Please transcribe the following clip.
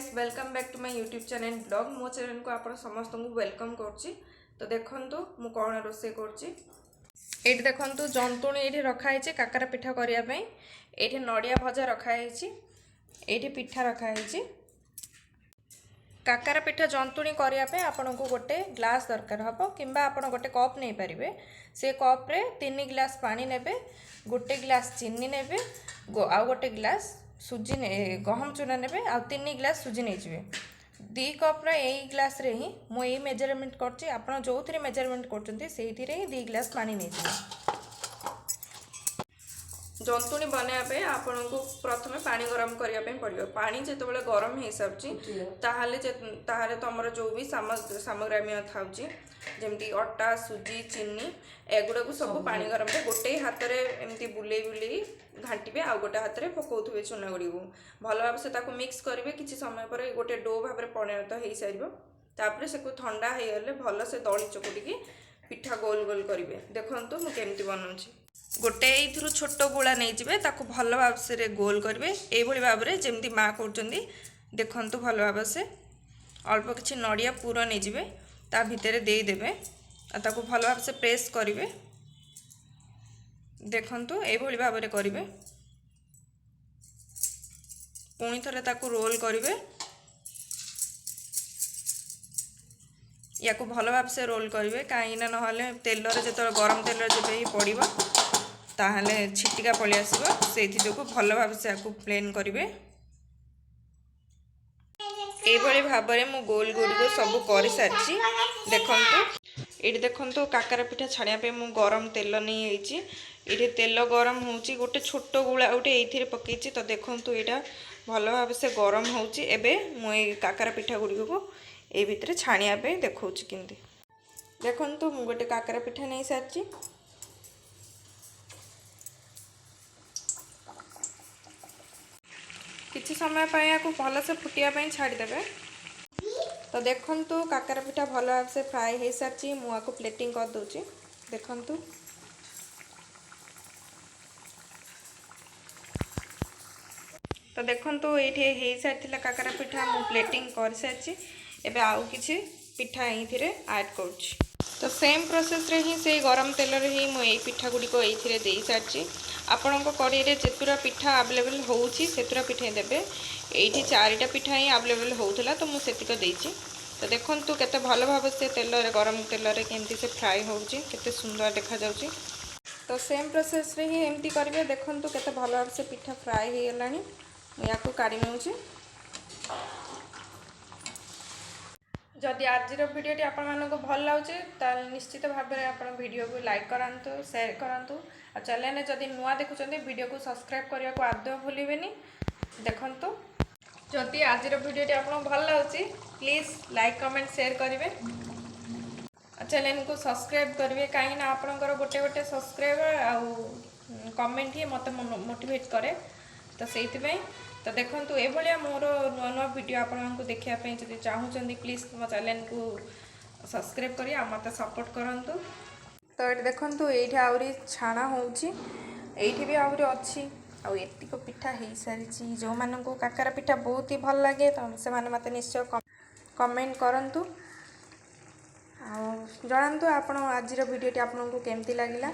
Guys, welcome back to my YouTube channel vlog. ମୋ ଚ୍ୟାନେଲକୁ ଆପଣ ସମସ୍ତଙ୍କୁ welcome କରୁଛି। ତ ଦେଖନ୍ତୁ, ମୁଁ କ'ଣ ରୋଷେଇ କରୁଛି। ଏଇଠି ଦେଖନ୍ତୁ, ଜନ୍ତୁଣି ଏଇଠି ରଖାହେଇଛି କାକରା ପିଠା କରିବା ପାଇଁ। ଏଇଠି ନଡ଼ିଆ ଭଜା ରଖାହେଇଛି। ଏଇଠି ପିଠା ରଖାହେଇଛି। କାକରା ପିଠା ଜନ୍ତୁଣି କରିବା ପାଇଁ ଆପଣଙ୍କୁ ଗୋଟେ ଗ୍ଲାସ୍ ଦରକାର ହେବ କିମ୍ବା ଆପଣ ଗୋଟେ କପ୍ ନେଇପାରିବେ। ସେ କପ୍ରେ 3 ଗ୍ଲାସ୍ ପାଣି ନେବେ, ଗୋଟେ ଗ୍ଲାସ୍ ଚିନି ନେବେ, ଆଉ ଗୋଟେ ଗ୍ଲାସ୍ ସୁଜି, ଗହମ ଚୁନା ନେବେ ଆଉ 3 ଗ୍ଲାସ୍ ସୁଜି ନେଇଯିବେ। 2 କପ୍ର ଏଇ ଗ୍ଲାସ୍ରେ ହିଁ ମୁଁ ଏଇ ମେଜରମେଣ୍ଟ କରୁଛି। ଆପଣ ଯେଉଁଥିରେ ମେଜରମେଣ୍ଟ କରୁଛନ୍ତି, ସେଇଥିରେ ହିଁ 2 ଗ୍ଲାସ୍ ପାଣି ନେଇଯିବେ। ଜନ୍ତୁଣି ବନାଇବା ପାଇଁ ଆପଣଙ୍କୁ ପ୍ରଥମେ ପାଣି ଗରମ କରିବା ପାଇଁ ପଡ଼ିବ। ପାଣି ଯେତେବେଳେ ଗରମ ହେଇସାରୁଛି, ତାହେଲେ ତୁମର ଯେଉଁ ବି ସାମଗ୍ରୀ ଥାଉଛି, ଯେମିତି ଅଟା, ସୁଜି, ଚିନି, ଏଗୁଡ଼ାକୁ ସବୁ ପାଣି ଗରମରେ ଗୋଟେ ହାତରେ ଏମିତି ବୁଲେଇ ବୁଲେଇ ଘାଣ୍ଟିବେ ଆଉ ଗୋଟେ ହାତରେ ପକାଉଥିବେ ଚୁନା ଗୁଡ଼ିକୁ। ଭଲ ଭାବେ ସେ ତାକୁ ମିକ୍ସ କରିବେ। କିଛି ସମୟ ପରେ ଗୋଟେ do ଭାବରେ ପରିଣତ ହେଇସାରିବ। ତାପରେ ସେକୁ ଥଣ୍ଡା ହେଇଗଲେ ଭଲସେ ଦଳି ଚକୁଟିକି ପିଠା ଗୋଲ ଗୋଲ କରିବେ। ଦେଖନ୍ତୁ, ମୁଁ କେମିତି ବନାଉଛି। ଗୋଟେ ଏଇଥିରୁ ଛୋଟ ଗୁଳା ନେଇଯିବେ, ତାକୁ ଭଲ ଭାବରେ ଗୋଲ କରିବେ ଏଇଭଳି ଭାବରେ, ଯେମିତି ମା କରୁଛନ୍ତି। ଦେଖନ୍ତୁ ଭଲ ଭାବରେ। ଅଳ୍ପ କିଛି ନଡ଼ିଆ ପୁର ନେଇଯିବେ, ତା ଭିତରେ ଦେଇଦେବେ ଆଉ ତାକୁ ଭଲ ଭାବରେ ପ୍ରେସ୍ କରିବେ। ଦେଖନ୍ତୁ, ଏଇଭଳି ଭାବରେ କରିବେ। ପୁଣି ଥରେ ତାକୁ ରୋଲ୍ କରିବେ। ୟାକୁ ଭଲ ଭାବରେ ରୋଲ୍ କରିବେ, କାହିଁକିନା ନହେଲେ ତେଲରେ ଯେତେବେଳେ, ଗରମ ତେଲରେ ଯେବେ ହିଁ ପଡ଼ିବ, ତାହେଲେ ଛିଟିକା ପଳେଇ ଆସିବ। ସେଇଥି ଯୋଗୁଁ ଭଲ ଭାବରେ ୟାକୁ ପ୍ଲେନ୍ କରିବେ। ଏଇଭଳି ଭାବରେ ମୁଁ ଗୋଲ ଗୁଡ଼ିକ ସବୁ କରିସାରିଛି। ଦେଖନ୍ତୁ, ଏଇଠି ଦେଖନ୍ତୁ, କାକରା ପିଠା ଛାଣିବା ପାଇଁ ମୁଁ ଗରମ ତେଲ ନେଇଯାଇଛି। ଏଇଠି ତେଲ ଗରମ ହେଉଛି। ଗୋଟେ ଛୋଟ ଗୁଳା ଗୋଟେ ଏଇଥିରେ ପକେଇଛି। ତ ଦେଖନ୍ତୁ, ଏଇଟା ଭଲ ଭାବେ ସେ ଗରମ ହେଉଛି। ଏବେ ମୁଁ ଏଇ କାକରା ପିଠା ଗୁଡ଼ିକୁ ଏଇ ଭିତରେ ଛାଣିବା ପାଇଁ ଦେଖାଉଛି କେମିତି। ଦେଖନ୍ତୁ, ମୁଁ ଗୋଟେ କାକରା ପିଠା ନେଇସାରିଛି। କିଛି ସମୟ ପାଇଁ ୟାକୁ ଭଲସେ ଫୁଟିବା ପାଇଁ ଛାଡ଼ିଦେବେ। ତ ଦେଖନ୍ତୁ, କାକରା ପିଠା ଭଲ ଭାବରେ ଫ୍ରାଏ ହେଇସାରିଛି। ମୁଁ ୟାକୁ ପ୍ଲେଟିଂ କରିଦେଉଛି। ଦେଖନ୍ତୁ। ତ ଦେଖନ୍ତୁ, ଏଇଠି ହେଇସାରିଥିଲା କାକରା ପିଠା। ମୁଁ ପ୍ଲେଟିଂ କରିସାରିଛି। ଏବେ ଆଉ କିଛି ପିଠା ଏଇଥିରେ ଆଡ଼୍ କରୁଛି। ତ ସେମ୍ ପ୍ରୋସେସ୍ରେ ହିଁ, ସେଇ ଗରମ ତେଲରେ ହିଁ ମୁଁ ଏଇ ପିଠା ଗୁଡ଼ିକ ଏଇଥିରେ ଦେଇସାରିଛି। ଆପଣଙ୍କ କଡ଼େଇରେ ଯେତେଟା ପିଠା ଆଭେଲେବଲ୍ ହେଉଛି, ସେତେଟା ପିଠା ଦେବେ। ଏଇଠି ଚାରିଟା ପିଠା ହିଁ ଆଭେଲେବଲ୍ ହେଉଥିଲା, ତ ମୁଁ ସେତିକ ଦେଇଛି। ତ ଦେଖନ୍ତୁ, କେତେ ଭଲ ଭାବେ ସେ ତେଲରେ, ଗରମ ତେଲରେ କେମିତି ସେ ଫ୍ରାଏ ହେଉଛି, କେତେ ସୁନ୍ଦର ଦେଖାଯାଉଛି। ତ ସେମ୍ ପ୍ରୋସେସ୍ରେ ହିଁ ଏମିତି କରିବେ। ଦେଖନ୍ତୁ, କେତେ ଭଲ ଭାବେ ସେ ପିଠା ଫ୍ରାଏ ହେଇଗଲାଣି। ମୁଁ ୟାକୁ କାଢ଼ି ନେଉଛି। ଯଦି ଆଜିର ଭିଡ଼ିଓଟି ଆପଣମାନଙ୍କୁ ଭଲ ଲାଗୁଛି, ତାହେଲେ ନିଶ୍ଚିତ ଭାବରେ ଆପଣ ଭିଡ଼ିଓକୁ ଲାଇକ୍ କରନ୍ତୁ, ସେୟାର କରନ୍ତୁ ଆଉ ଚ୍ୟାନେଲରେ ଯଦି ନୂଆ ଦେଖୁଛନ୍ତି, ଭିଡ଼ିଓକୁ ସବସ୍କ୍ରାଇବ୍ କରିବାକୁ ଆଦୌ ଭୁଲିବେନି। ଦେଖନ୍ତୁ, ଯଦି ଆଜିର ଭିଡ଼ିଓଟି ଆପଣଙ୍କୁ ଭଲ ଲାଗୁଛି, ପ୍ଲିଜ୍ ଲାଇକ୍, କମେଣ୍ଟ, ସେୟାର କରିବେ ଆଉ ଚ୍ୟାନେଲକୁ ସବସ୍କ୍ରାଇବ୍ କରିବେ, କାହିଁକିନା ଆପଣଙ୍କର ଗୋଟେ ଗୋଟେ ସବସ୍କ୍ରାଇବର୍ ଆଉ କମେଣ୍ଟ ହିଁ ମୋତେ ମୋଟିଭେଟ୍ କରେ। ତ ସେଇଥିପାଇଁ। ତ ଦେଖନ୍ତୁ, ଏଭଳିଆ ମୋର ନୂଆ ନୂଆ ଭିଡ଼ିଓ ଆପଣଙ୍କୁ ଦେଖିବା ପାଇଁ ଯଦି ଚାହୁଁଛନ୍ତି, ପ୍ଲିଜ୍ ମୋ ଚ୍ୟାନେଲକୁ ସବସ୍କ୍ରାଇବ୍ କରି ଆଉ ମୋତେ ସପୋର୍ଟ କରନ୍ତୁ। ତ ଏଠି ଦେଖନ୍ତୁ, ଏଇଠି ଆହୁରି ଛାଣା ହେଉଛି, ଏଇଠି ବି ଆହୁରି ଅଛି ଆଉ ଏତିକ ପିଠା ହେଇସାରିଛି। ଯେଉଁମାନଙ୍କୁ କାକରା ପିଠା ବହୁତ ହି ଭଲ ଲାଗେ, ତ ସେମାନେ ମୋତେ ନିଶ୍ଚୟ କମେଣ୍ଟ କରନ୍ତୁ ଆଉ ଜଣାନ୍ତୁ ଆପଣ ଆଜିର ଭିଡ଼ିଓଟି ଆପଣଙ୍କୁ କେମିତି ଲାଗିଲା।